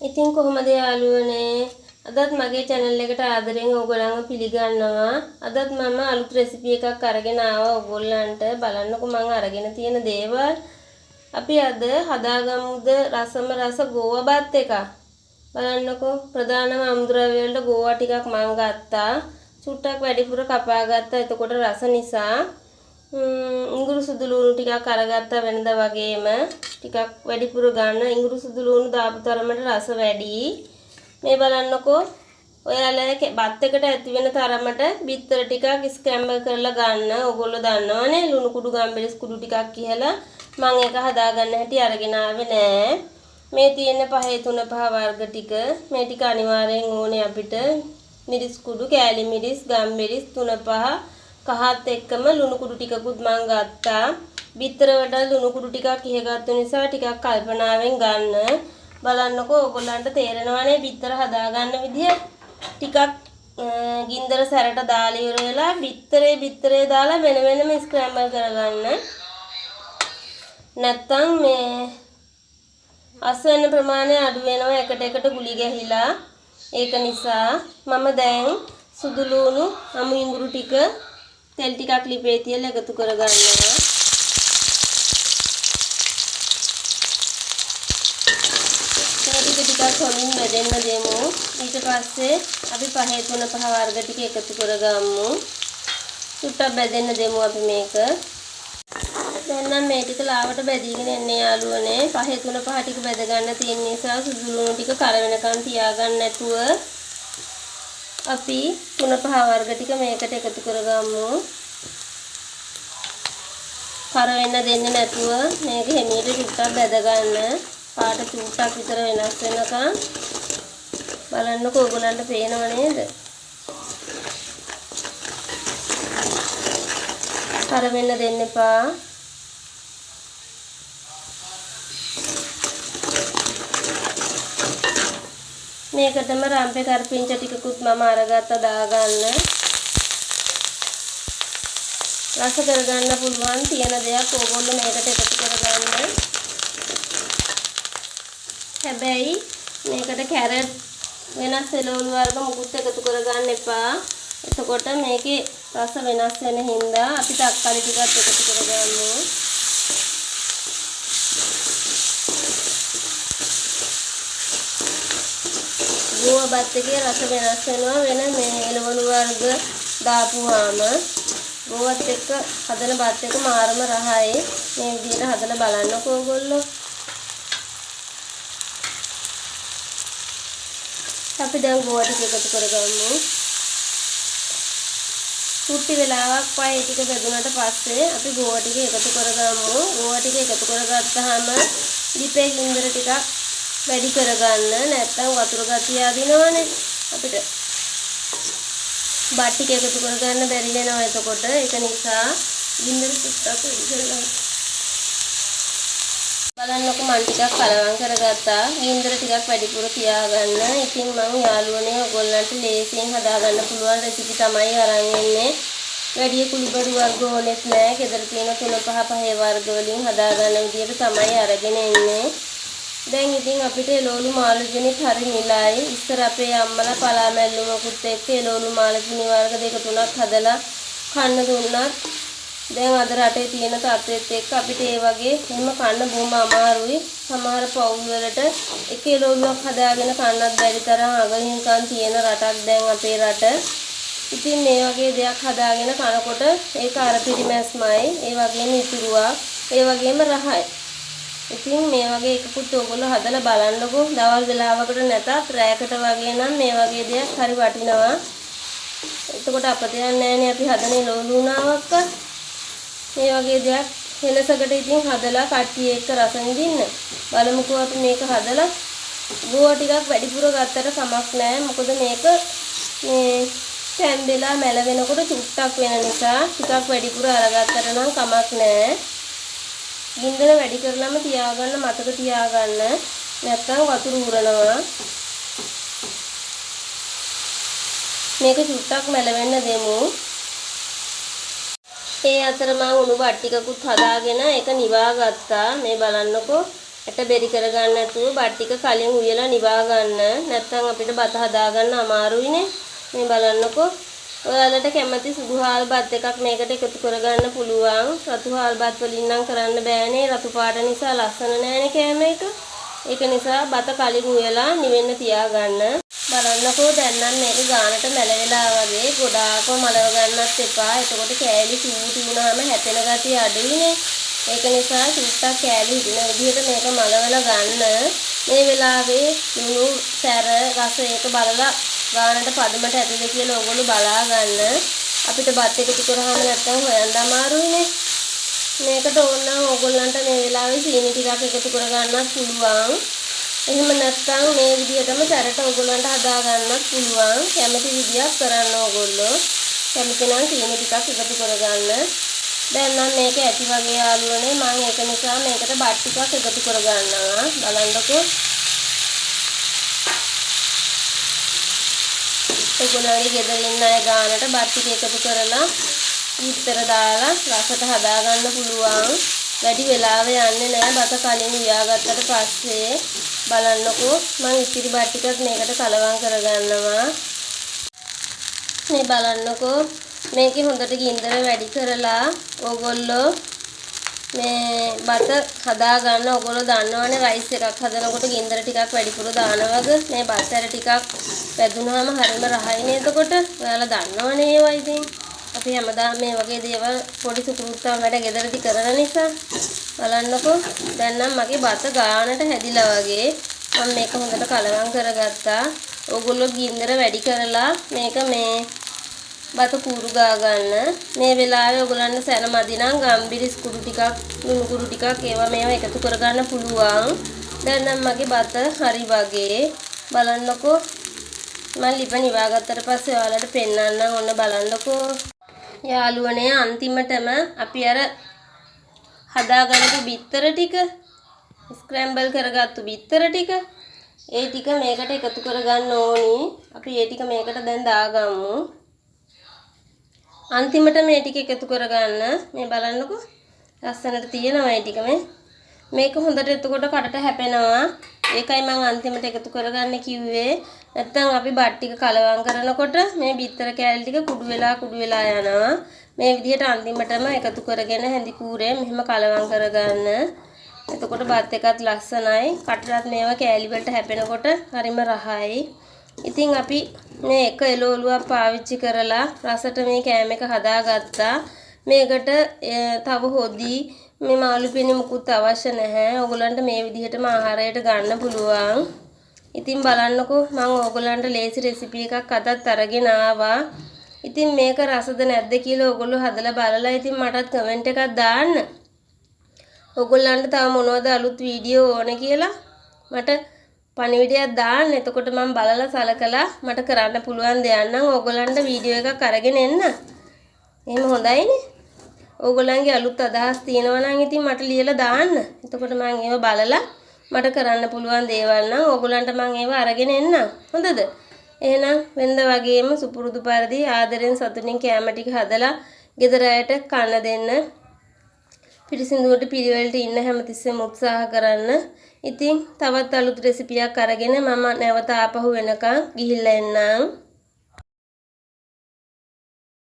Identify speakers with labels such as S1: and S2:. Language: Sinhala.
S1: ඉතින් කොහොමද යාළුවනේ, අදත් මගේ channel එකට ආදරෙන් ඕගොල්ලන්ව පිළිගන්නවා. අදත් මම අලුත් රෙසිපි එකක් අරගෙන ආවා ඕගොල්ලන්ට. බලන්නකෝ මං අරගෙන තියෙන දේවල්. අපි අද හදාගමුද රසම රස ගෝවා බත් එකක්. බලන්නකෝ, ප්‍රධානම අමුද්‍රව්‍ය වලට ගෝවා ටිකක් මං ගත්තා. චුට්ටක් වැඩිපුර කපා ගත්තා, එතකොට රස නිසා. ඉඟුරු සුදු ලුණු ටිකක් අරගත්තා වෙනදා වගේම. ටිකක් වැඩිපුර ගන්න. ඉඟුරු සුදු ලුණු දාපු තරමට රස වැඩි. මේ බලන්නකෝ, ඔයාලා බත් එකට ඇති වෙන තරමට බිත්තර ටිකක් ස්ක්‍රැම්බල් කරලා ගන්න. ඔයගොල්ලෝ දන්නවනේ ලුණු කුඩු ගම්බිරිස් කුඩු ටිකක් කියලා. මං ඒක හදාගන්න හැටි අරගෙන ආවේ නෑ. මේ තියෙන 5 3 5 වර්ග ටික. මේ ටික අනිවාර්යෙන් ඕනේ අපිට. මිරිස් කුඩු, කෑලි මිරිස්, ගම්බිරිස් 3 5 කහත් එක්කම ලුණු කුඩු ටිකකුත් මං ගත්තා. බිත්තර වලට ලුණු කුඩු ටිකක් ඉහගත්තු නිසා ටිකක් කල්පනාවෙන් ගන්න. බලන්නකෝ ඕගොල්ලන්ට තේරෙනවනේ බිත්තර හදාගන්න විදිය. ටිකක් ගින්දර සැරට දාලා ඉවර වෙලා බිත්තරේ දාලා වෙන වෙනම ස්ක්‍රැම්බල් කරගන්න. නැත්තම් මේ අස්වැන්න ප්‍රමාණය අඩු වෙනවා එකට එකට ගුලි ගැහිලා. ඒක නිසා මම දැන් සුදු ලුණු අමු ඉඟුරු ටික තෙල් ටිකක් ලිපේ තියලා එකතු කරගන්නවා. මේ ටික ටිකක් හොඳින් බෙදෙන්න දෙමු. ඊට පස්සේ අපි 5 3 5 වර්ග ටික එකතු කරගමු. චුට්ටක් බෙදෙන්න දෙමු අපි මේක. දැන් නම් මේ ටික ලාවට බැදීගෙන එන්නේ යාළුවනේ. 5 3 5 ටික බෙද ගන්න තියෙන නිසා සුදු ලුණු ටික කර වෙනකන් තියාගන්න නැතුව අපි 3 5 වර්ග ටික මේකට එකතු කරගමු. කර වෙන්න දෙන්නේ නැතුව මේක හිමීට චුට්ටක් බැද ගන්න. පාට චුට්ටක් විතර වෙනස් වෙනකන් බලන්නකෝ ඔයගොල්ලන්ට පේනව නේද? කර වෙන්න දෙන්න එපා. මේකටම රම්පේ කරපිංච ටිකකුත් මම අරගත්තා දාගන්න. රස කරගන්න පුළුවන් තියෙන දෙයක් ඕගොල්ලෝ මේකට එකතු කරගන්න. හැබැයි මේකට කැරට් වෙනස් එළවලු වර්ග මුකුත් එකතු කරගන්න එපා. එතකොට මේකේ රස වෙනස් වෙන හින්දා අපි තක්කාලි ටිකත් එකතු කරගමු. ගෝවා බත් එකේ රස වෙනස් වෙනවා වෙන මේ එළවලු වර්ග දාපුවාම. ගෝවත් එක්ක හදන බත් එක මාරම රහයි. මේ විදිහට හදලා බලන්නකෝ ඔයගොල්ලෝ. අපි දැන් ගෝවා ටික එකතු කරගමු. චුට්ටි වෙලාවක් පහේ ටික බෙදුනට පස්සේ අපි ගෝවා ටික එකතු කරගමු. ගෝවා ටික එකතු කරගත්තාම ලිපේ ගින්දර ටිකක් වැඩි කරගන්න, නැත්තම් වතුර ගතිය අදිනවනේ අපිට. බත් ටික එකතු කරගන්න බැරි වෙනවා එතකොට. ඒක නිසා ගින්දර චුට්ටක් වැඩි කරගන්න. බලන්නකෝ මං ටිකක් කලවම් කරගත්තා. ගින්දර ටිකක් වැඩිපුර තියාගන්න. ඉතින් මං යාළුවනේ ඔයගොල්ලන්ට ලේසියෙන් හදාගන්න පුළුවන් රෙසිපි තමයි අරන් එන්නේ. වැඩි කුළුබඩු වර්ග ඕනෙත් නෑ. ගෙදර තියෙන 3 5 5 වර්ග වලින් හදාගන්න විදියට තමයි අරගෙන එන්නේ. දැන් ඉතින් අපිට එළවලු මාළු ජිනිත් හරි මිලයි. ඉස්සර අපේ අම්මලා පලා මැල්ලුමකුත් එක්ක එළවලු මාළු ජිනි වර්ග දෙක තුනක් හදලා කන්න දුන්නත් දැන් අද රටේ තියෙන තත්ත්වෙත් එක්ක අපිට ඒ වගේ එහෙම කන්න බොහොම අමාරුයි. සමහර පවුල් වලට එක එළවලුවක් හදාගෙන කන්නත් බැරි තරම් අගහිඟකම් තියෙන රටක් දැන් අපේ රට. ඉතින් මේ වගේ දෙයක් හදාගෙන කනකොට ඒක අර පිරිමැස්මයි, ඒ වගේම ඉතුරුවක්, ඒ වගේම රහයි. ඉතින් මේ වගේ එකකුත් ඔයගොල්ලෝ හදලා බලන්නකෝ. දවල් වෙලාවකට නැතත් රැයකට වගේ නම් මේ වගේ දෙයක් හරි වටිනවා. එතකොට අපතේ යන්නේ නෑනේ අපි හදන එළවලු උනාවක්වත්. මේ වගේ දෙයක් වෙනසකට ඉතින් හදලා කට්ටිය එක්ක රස විඳින්න. බලමුකෝ අපි මේක හදලා. ගෝවා ටිකක් වැඩිපුර ගත්තට කමක් නෑ. මොකද මේක මේ තැම්බෙලා මැල වෙනකොට චුට්ටක් වෙන නිසා ටිකක් වැඩිපුර අරගත්තට නම් කමක් නෑ. ගින්දර වැඩි කරලම තියාගන්න, මතක තියාගන්න. නැත්තම් වතුර උරනවා. මේක චුට්ටක් මැලවෙන්න දෙමු. ඒ අතර මං උණු බත් ටිකකුත් හදාගෙන ඒක නිවා ගත්තා. මේ බලන්නකෝ. ඇට බෙරි කරගන්න නැතුව බත් ටික කලින් උයලා නිවා ගන්න. නැත්නම් අපිට බත හදාගන්න අමාරුයිනේ. මේ බලන්නකෝ. ඔයාලට කැමති සුදු හාල් බත් එකක් මේකට එකතු කරගන්න පුළුවන්. රතු හාල් බත් වලින් නම් කරන්න බෑනේ. රතු පාට නිසා ලස්සන නෑනේ කෑම එක. ඒක නිසා බත කලින් උයලා නිවෙන්න තියාගන්න. බලන්නකෝ දැන් නම් මේක ගානට මැලවෙලා වගේ. ගොඩාක්ම මලව ගන්නත් එපා. එතකොට කෑලි චූටි වුණාම හැපෙන ගතිය අඩුයිනේ. ඒක නිසා චුට්ටක් කෑලි හිටින විදිහට මේක මලවලා ගන්න. මේ වෙලාවේ ලුණු සැර රස ඒක බලලා ගානට පදමට ඇතිද කියලා ඔයගොල්ලෝ බලා ගන්න. අපිට බත් එකතු කරාම නැත්තම් හොයන්න අමාරුයිනේ. මේකට ඕන නම් ඕගොල්ලන්ට මේ වෙලාවේ සීනි ටිකක් එකතු කරගන්නත් පුළුවන්. එහෙම නැත්තම් මේ විදිහටම සැරට ඕගොල්ලන්ට හදා ගන්නත් පුළුවන්. කැමති විදියක් කරන්න ඕගොල්ලෝ. කැමති නම් සීනි ටිකක් එකතු කරගන්න. දැන් නම් මේක ඇති වගේ යාළුවනේ. මම ඒක නිසා මේකට බත් ටිකක් එකතු කරගන්නවා. බලන්නකෝ. ඔයගොල්ලන්ගේ ගෙදර ඉන්න අය ගානට බත් ටික එකතු කරලා විතර දාලා රසට හදාගන්න පුළුවන්. වැඩි වෙලාව යන්නේ නෑ බත කලින් උයාගත්තට පස්සේ. බලන්නකෝ මං ඉතිරි බත් ටිකත් මේකට කලවම් කරගන්නවා. මේ බලන්නකෝ මේකේ හොඳට ගින්දර වැඩි කරලා ඕගොල්ලෝ මේ බත හදාගන්න. ඕගොල්ලෝ දන්නවනේ රයිස් එකක් හදනකොට ගින්දර ටිකක් වැඩිපුර දානවා වගේ. මේ බත් ඇර ටිකක් වැදුනහම හරිම රහයිනේ. එතකොට ඔයාලා දන්නවනේ ඒවා. ඉතින් අපි හැමදාම මේ වගේ දේවල් පොඩි සුකුරුත්තම් වැඩ ගෙදරදී කරන නිසා. බලන්නකෝ දැන් නම් මගේ බත ගානට හැදිලා වගේ. මම මේක හොඳට කලවම් කරගත්තා. ඕගොල්ලෝ ගින්දර වැඩි කරලා මේක මේ බත කූරු ගා ගන්න. මේ වෙලාවේ ඔයගොල්ලන්ට සැර මදි නම් ගම්බිරිස් කුඩු ටිකක් ලුණු කුඩු ටිකක් ඒවා මේවා එකතු කරගන්න පුළුවන්. දැන් නම් මගේ බත හරි වගේ. බලන්නකෝ මම ලිප නිවා ගත්තට පස්සේ ඔයාලට පෙන්නන්නම්. ඔන්න බලන්නකෝ යාළුවනේ, අන්තිමටම අපි අර හදාගන්නපු බිත්තර ටික ස්ක්‍රැම්බල් කරගත්තු බිත්තර ටික ඒ ටික මේකට එකතු කරගන්න ඕනි. අපි ඒ ටික මේකට දැන් දාගමු. අන්තිමට මේ ටික එකතු කරගන්න. මේ බලන්නකෝ ලස්සනට තියෙනවා ඒ ටික. මේක හොඳට එතකොට කටට හැපෙනවා. ඒකයි මං අන්තිමට එකතු කරගන්න කිව්වේ. නැත්තම් අපි බත් ටික කලවම් කරනකොට මේ බිත්තර කෑලි ටික කුඩු වෙලා කුඩු වෙලා යනවා. මේ විදිහට අන්තිමටම එකතු කරගෙන හැඳි කූරේ මෙහෙම කලවම් කරගන්න. එතකොට බත් එකත් ලස්සනයි. කටටත් මේවා කෑලි වලට හැපෙනකොට හරිම රහයි. ඉතින් අපි මේ එක එළවලුවක් පාවිච්චි කරලා රසට මේ කෑම එක හදාගත්තා. මේකට තව හොදි මේ මාළු පිණි මුකුත් අවශ්‍ය නැහැ. ඕගොල්ලන්ට මේ විදිහටම ආහාරයට ගන්න පුළුවන්. ඉතින් බලන්නකෝ මම ඕගොල්ලන්ට ලේසි රෙසිපි එකක් අදත් අරගෙන ආවා. ඉතින් මේක රසද නැද්ද කියලා ඕගොල්ලෝ හදලා බලලා ඉතින් මටත් කමෙන්ට් එකක් දාන්න. ඕගොල්ලන්ට තව මොනවද අලුත් වීඩියෝ ඕන කියලා මට පණිවිඩයක් දාන්න. එතකොට මම බලලා සලකලා මට කරන්න පුළුවන් දෙයක් නම් ඕගොල්ලන්ට වීඩියෝ එකක් අරගෙන එන්න. එහෙම හොඳයිනේ. ඕගොල්ලන්ගේ අලුත් අදහස් තියෙනවා නම් ඉතින් මට ලියලා දාන්න. එතකොට මම ඒව බලලා මට කරන්න පුළුවන් දේවල් නම් ඕගොල්ලන්ට මම ඒව අරගෙන එන්නම්. හොඳද? එහෙනම් වෙනද වගේම සුපුරුදු පරිදි ආදරෙන් සතුටින් කෑම ටික හදලා ගෙදර අයට කන්න දෙන්න. පිරිසිදුවට පිළිවෙලට ඉන්න හැමතිස්සෙම උත්සාහ කරන්න. ඉතින් තවත් අලුත් රෙසිපියක් අරගෙන මම නැවත ආපහු වෙනකන් ගිහිල්ලා එන්නම්.